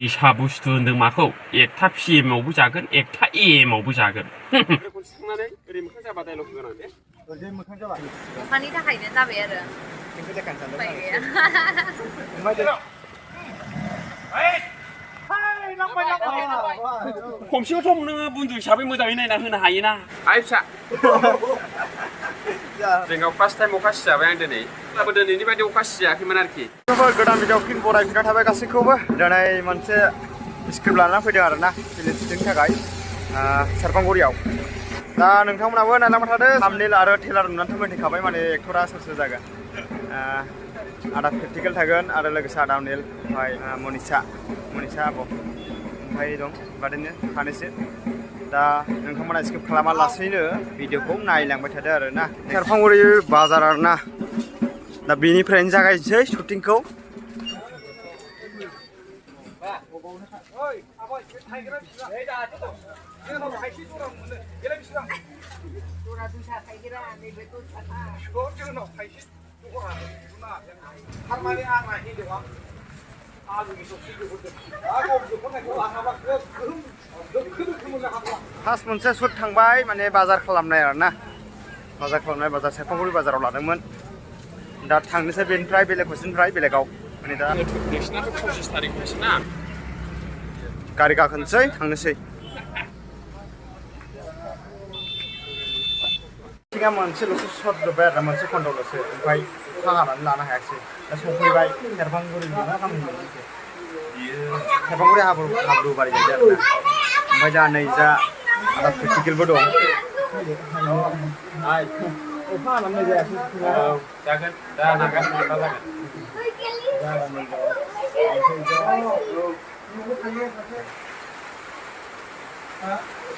사 부스트는 마코 액타 PM하고 작은 액타 EM하고 작은. 그리고 상난에 그림 항자 받아야 놓고 그러는데. 요즘 뭐 항자 받. 판이 다 가있는 답이야를. 징그레 간산도. 빨리야. 맞아. 곰시가 좀 없는 분들 샵에 뭐 자위나 흔한 하이나. 아이차. जोंनाव first time अखा सिजाबाय आं दिनै अब्लाबो दिनैनि बायदि अखा सिजायाखैमोन आरोखि गोदान भिडिअ फिन बरायफिनना थाबाय गासैखौबो दिनै मोनसे स्क्रिप्ट लानानै फैदों आरोना फिल्म शुटिंनि थाखाय सेरफांगुरियाव दा नोंथांमोनाबो नायलांबाय थादो थाम्बनेल आरो ट्रेलार नुनानैथ' मिथिखाबाय माने एक्टरा सोर सोर जागोन आदा प्रेक्टिकेल थागोन आरो लोगोसे आदा अनिल ओमफ्राय मनिषा आब' ओमफ्राय दं बादिनो सानैसो दा नोंथांमोना स्किप खालामा लासैनो भिडिअखौ नायलांबाय थादो आरोना सेरफांगुरि बाजार आरोना दा बेनिफ्रायनो जागायनोसै शुटिंखौ फार्स्ट मोनसे शुट थांबाय माने बाजार खालामनाय आरोना बाजार सेरफांगुरि बाजाराव लादोंमोन दा थांनोसै बेनिफ्राय बेलेग हस्टेलनिफ्राय बेलेगाव माने दा नोंसिनाथ' 25 तारिखनिफ्रायसो ना गारि गाखोनोसै थांनोसै सिगां मोनसेल'सो शट जोब्बाय आरोना मोनसे खन्द'ल'सो ओमफ्राय अखा हानानै लानो हायाखिसै दा सफैबाय सेरफांगुरि सेरफांगुरि हाब्रुबारि गायदों आरोना ओमफ्राय जा नै जा आदा प्रेक्टिकेलबो दं अखा हानानै जायाखै जागोन दा नागारनो जागोन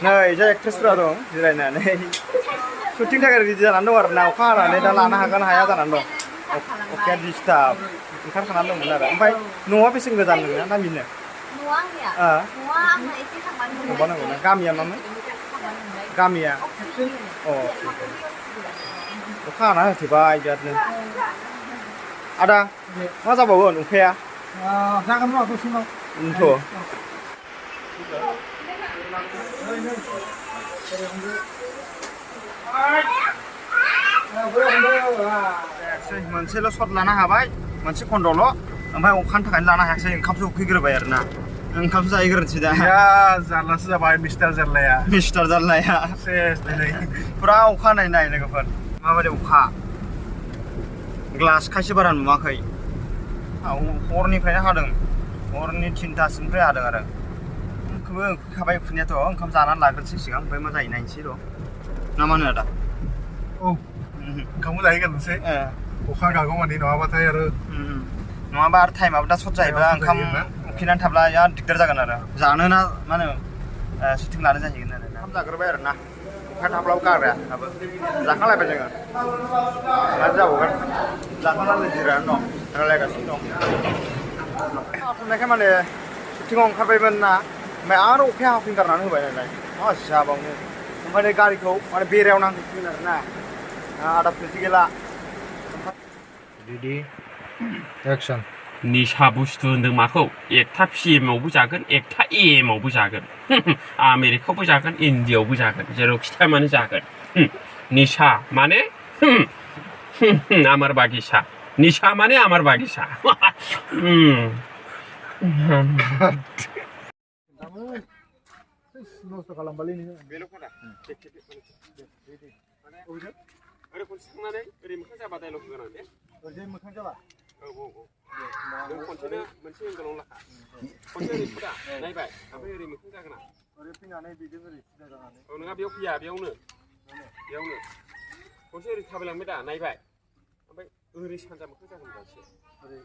नै जा एक्ट्रेसफोरा दं जिरायनानै शुटिं थाखाय रेडि जानानै दं आरोना अखा हानानै दा लानो हागोन हाया जानानै दं अखाया डिस्टार्ब ओंखारखानानै दंमोन आरो ओमफ्राय न'आ बेसे गोजान नोंना गामिनो न'आ आंनिया न'आ आंना एसे थांबानो ना गामिया मामोन गामिया अखा हाना होथेबाय बिरादनो आदा मा जाबावगोन अखाया जागोन र' दसेनाव मोनसेल' शट लानो हाबाय मोनसे खन्द'ल' ओमफ्राय अखानि थाखायनो लानो हायाखिसै ओंखामसो उखैग्रोबाय आरोना ओंखामसो जाहैग्रोनोसै दा जारलासो जाबाय मिस्टार जारलाया फुरा अखा नाय लोगोफोर माबायदि अखा ग्लास खायसे बारा नुवाखै हरनिफ्रायनो हादों हरनि 3थासिमनिफ्राय हादों आरो उखैखाबाय उखैनायाथ' ओंखाम जानानै लाग्रोनोसै सिगां ओमफ्राय मा जायो नायनोसै र' ना मा होनो आदा ओंखामखौ जाहैग्रोनोसै अखा गागौमानि नङाबाथाय आरो नङाबा आरो टाइमाबो दा सर्ट जायोबा ओंखाम उखैनानै थाब्ला बिराद दिगदार जागोन आरो जानो ना मा होनो शुटिं लानो जाहैगोन आरो ओंखाम जाग्रोबाय आरो ना अखा थाब्लाबो गाराया दाबो जाखांलायबाय जोङो माथो जाबावगोन जाखांनानै जिरायनानै दं रायलायगासिनो दं फुंनायखाय माने शुटिंआव ओंखारबायमोन ना ओमफ्राय आरो अखाया हाफिनगारनानै होबाय नालाय मा जाबावनो ओमफ्राय गारिखौ माने बेरायाव नांहैसिगोन आरो ना आदा प्रेक्टिकेला रेडि एक्सन निसा बुस्थु होनदों माखौ एकथा PMआवबो जागोन एकथा EMआवबो जागोन आमेरिकायावबो जागोन इन्डियायावबो जागोन जेरावखि थाया मानो जागोन निसा माने आमार बागिसा निसा माने आमार बागिसा नस्थ' खालामबालै नोङो बेल' खोना ओरै खनसे थांनानै ओरै मोखां जाबा डाइलग गोनां दे ओरैजाय मोखां जाबा नों खनसेनो मोनसे एंगलावनो लाखा खनसे ओरै फुदा नायबाय ओमफ्राय ओरै मोखां जागोना ओरै फैनानै बेजों ओरै सिदा जानानै नोंहा बेयाव फैया बेयावनो खनसे ओरै थाबायलांबाय दा नायबाय ओमफ्राय ओरै सानजा मोखां जागोन दा एसे ओरै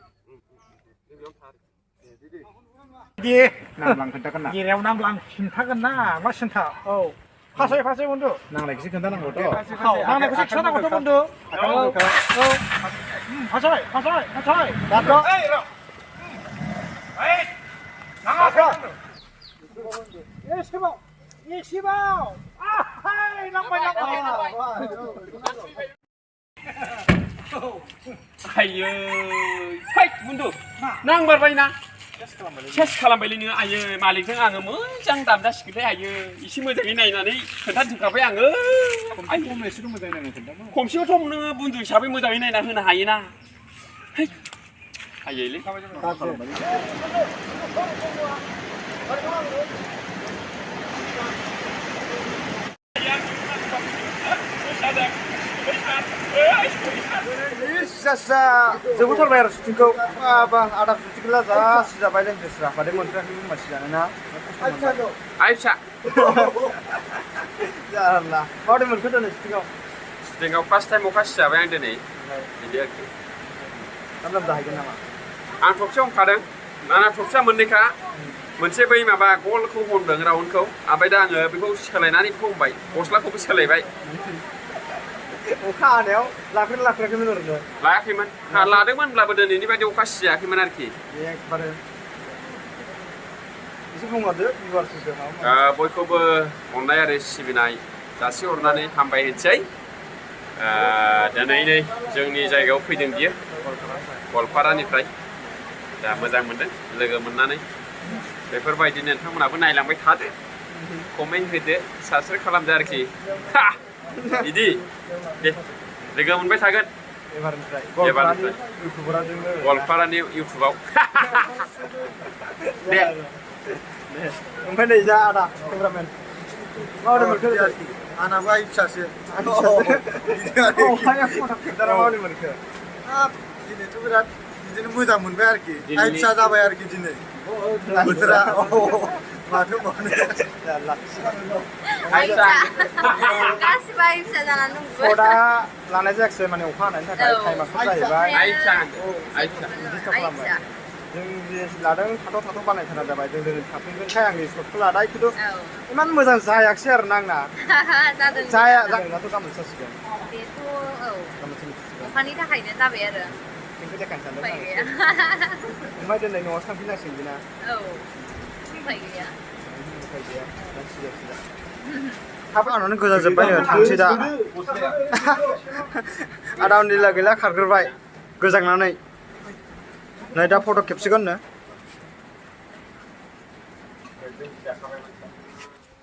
बेयावनो था नांब्लां खोन्थागोन ना गेरेयाव नांब्ला आं खिन्थागोन ना मा सिन्था फासय बन्दु नांनायखौसो खोन्थानांगौथ' नांनायखौसो खिन्थानांगौथ' बन्दु फासय दाथ' एसेबाव नांबाय आयै फाइट बन्दु नांबारबायना सेस खालामबायलै नोङो आयो मालिकजों आङो मोजां दाम जासिगोनलै आयो एसे मोजाङै नायनानै खोन्थाजोबखाबाय आङो खमसेखम मोजाङै नायनानै खोन्था खमसेयावथ' नोङो बुन्दु हिसाबै मोजाङै नायना होनो हायोना आयोलै जोबोथारबाय आरो शुटिंखौ बा आदा शुटिंखौ जासि जाबायलै दस्रा मादै मोनथाराखै मानसि जानोना आइ फिसा जारला माबादि मोनखो दिनै शुटिंआव शुटिंआव फार्स्ट टाइम अखा सिजाबाय आं दिनै बिदि आरोखि दाम जाहैगोन नामा आं थबसेयाव हमखादों दाना थबसेया मोननैखा मोनसे बै माबा गलखौ हमदों राउन्डखौ ओमफ्राय दा आङो बेखौ सोलायनानै बेखौ हमबाय गस्लाखौबो सोलायबाय अखा हानायाव लाफेराखैमोन ओरैनो लायाखैमोन लादोंमोनब्लाबो दिनैनि बायदि अखा सिजायाखैमोन आरोखि एकबारे एसे बुंहरदो भिउवार्सफोरखौ बयखौबो अननाय आरो सिबिनाय जासिहरनानै हामबाय होनसै दिनै नै जोंनि जायगायाव फैदों बियो गवालपारानिफ्राय दा मोजां मोनदों लोगो मोननानै बेफोरबायदिनो नोंथांमोनाबो नायलांबाय थादो कमेन्ट होदो साबस्क्राइब खालामदो आरोखि बिदि दे लोगो मोनबाय थागोन एबारनिफ्राय गवालपारानि इउटुबाव दे ओमफ्राय नै जा आदा केमेरामेन माबादि मोनखो आंनाबो आइ फिसासो माबादि मोनखो दिनैथ' बिराद बिदिनो मोजां मोनबाय आरोखि आइ फिसा जाबाय आरोखि दिनै बोथोरा माथो मावनो गासिबो आइ फिसा जानानै दंजोबो फटआ लानाय जायाखिसै माने अखा हानायनि थाखाय टाइमाथ' जाहैबाय डिस्टार्ब खालामबाय जों जे लादों थाथ' बानायथारा जाबाय जों दिनै थाफिनगोनखाय आंनि शटखौ लाबाय खिन्थु इमान मोजां जायाखिसै आरो ना आंना जानायाथ' गाबोन जासिगोन बेथ' अखानि थाखायनो जाबाय आरो खिन्थु देखायनो सानदों ओमफ्राय दिनै न'आव थांफिननांसिगोन बिना उफाय गैया थाब आंनानो गोजा जोब्बायनो थांसै दा आदा उन्दैला गैला खारग्रोबाय गोजांनानै नै दा फट' खेबसिगोननो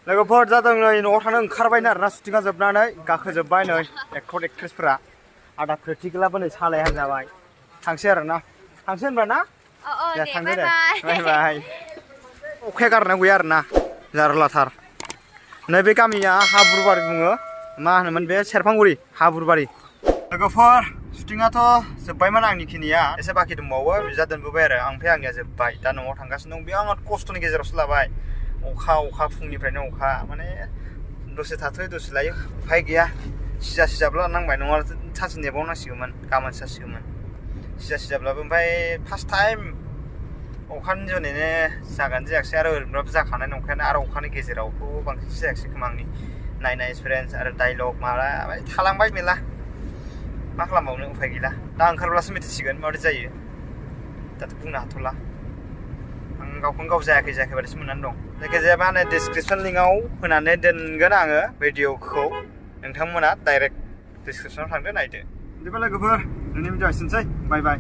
लोगोफोर जादों नै न'आव थांनो ओंखारबायनो आरोना शुटिंआ जोबनानै गाखोजोब्बाय नै एक्टर एक्ट्रेसफोरा आदा क्रिटिकेलाबो नै सालायहां जाबाय थांसै आरोना थांसै होनबा ना दे थांदो दे बाय बाय अखाया गारनायाव गैया आरोना जारलाथार नैबे गामिया हाब्रुबारि बुङो मा होनोमोन बे सेरफांगुरि हाब्रुबारि लोगोफोर शुटिंआथ' जोब्बायमोन आंनिखिनिया एसे बाखि दंबावो बिजा दोनबोबाय आरो ओमफ्राय आंनिया जोब्बाय दा न'आव थांगासिनो दं बिराद खस्थ'नि गेजेरावसो लाबाय अखा फुंनिफ्रायनो अखा माने दसे थाथ'यो दसे लायो उफाय गैया सिजाब्ला नांबाय नङाब्ला सानसे नेबावनांसिगौमोन गाबोन जासिगौमोन सिजाब्लाबो ओमफ्राय फार्स्ट टाइम अखानि जुनैनो जागोन जायाखिसै आरो ओरैनोब्लाबो जाखानाय नंखायानो आरो अखानि गेजेरावथ' बांसिन जायाखिसै खोमा आंनि नायनाय एक्सपिरियेन्स आरो डाइलग माबा थालांबाय मेला मा खालामबावनो उफाय गैला दा ओंखारब्लासो मिथिसिगोन माबायदि जायो दाथ' बुंनो हाथ'ला आं गावखौनो गाव जायाखै बायदिसो मोननानै दं जायखिजाया मा होनो डिसक्रिपसन लिंकआव होनानै दोनगोन आङो भिडिअखौ नोंथांमोना डाइरेक्ट डिसक्रिपसनाव थांदो नायदो बिदिबा लोगोफोर नोंनि भिडिअ एसेनोसै बाय बाय